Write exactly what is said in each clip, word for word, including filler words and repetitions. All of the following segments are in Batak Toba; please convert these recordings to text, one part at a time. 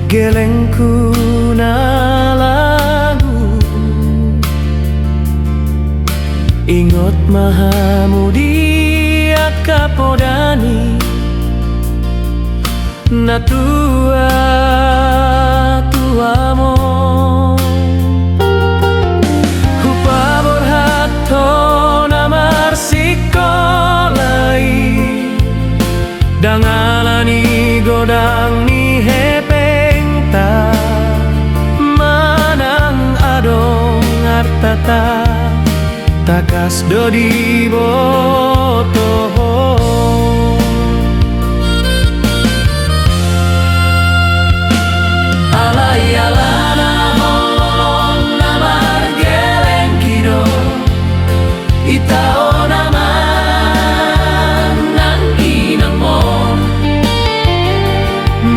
Gelengku na lagu, ingot ma hamu di angka poda ni natuatuamon. Hupaborhat ho na marsikola i, ndang ala ni godang ni hepengta manang adong artata, tangkas do dibotohon. Alai alana holong na margelengki do, ita on amang nang inangmon.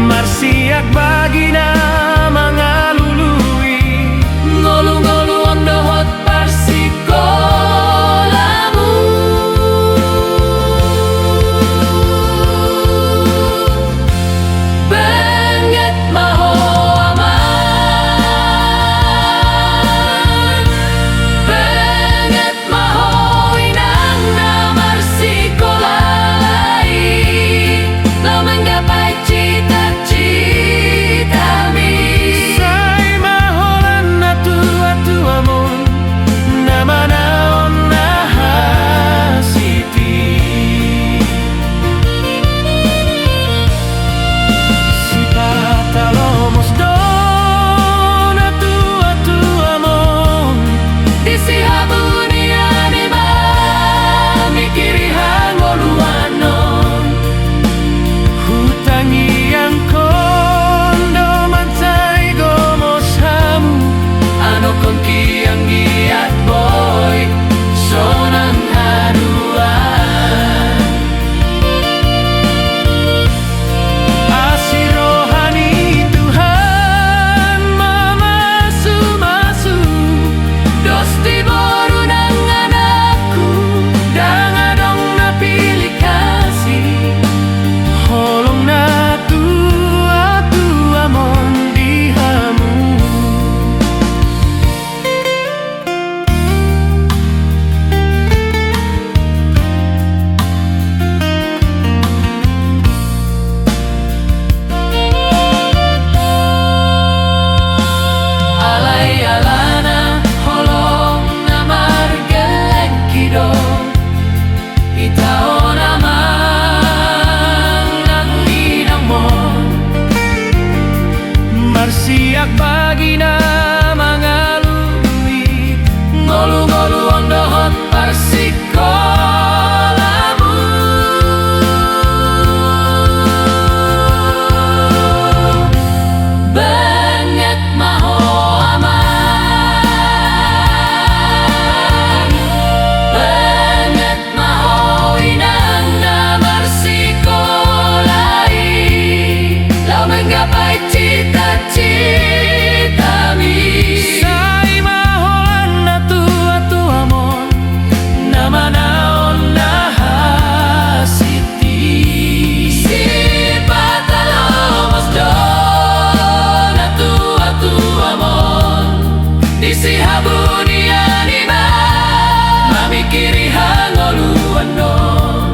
Marsiak bagina mangalului ngolungoluon dohot parsikolamu. Benget ma ho amang, benget ma ho inang na marsikola i, laho manggapai cita-citami. Sai ma holan natuatuamon na manaon na hasiti. Sipatalomos do natuatuamon di sihabunian i mamikiri hangoluan on. Hutangiangkon do mansai gomos hamu, anokkon kianggiat boi sonang haduan. Asi roha ni Tuhan mamasumasu, dos di boru nang anakku, ndang adong na pilih kasih, holong natuatuamon di hamu. Alai alana holong na margelengki do, ita on amang nang inangmon. Marsiak bagina mangalului ngolungoluon dohot parsikolamu. Benget ma ho amang, benget ma ho inang na marsikola i, laho manggapai cita-citami. Sai ma holan natuatuamon na manaon na hasiti. Sipatalomos do natuatuamon di sihabunian i mamikiri hangoluan on.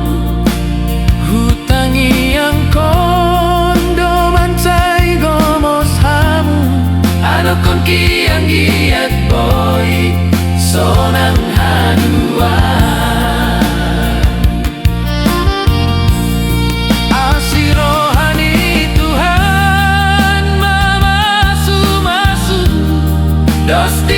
Hutangiangkon do mansai gomos hamu, anokkon kianggiat boi sonang haduan. Asi roha ni Tuhan mamasumasu, dos di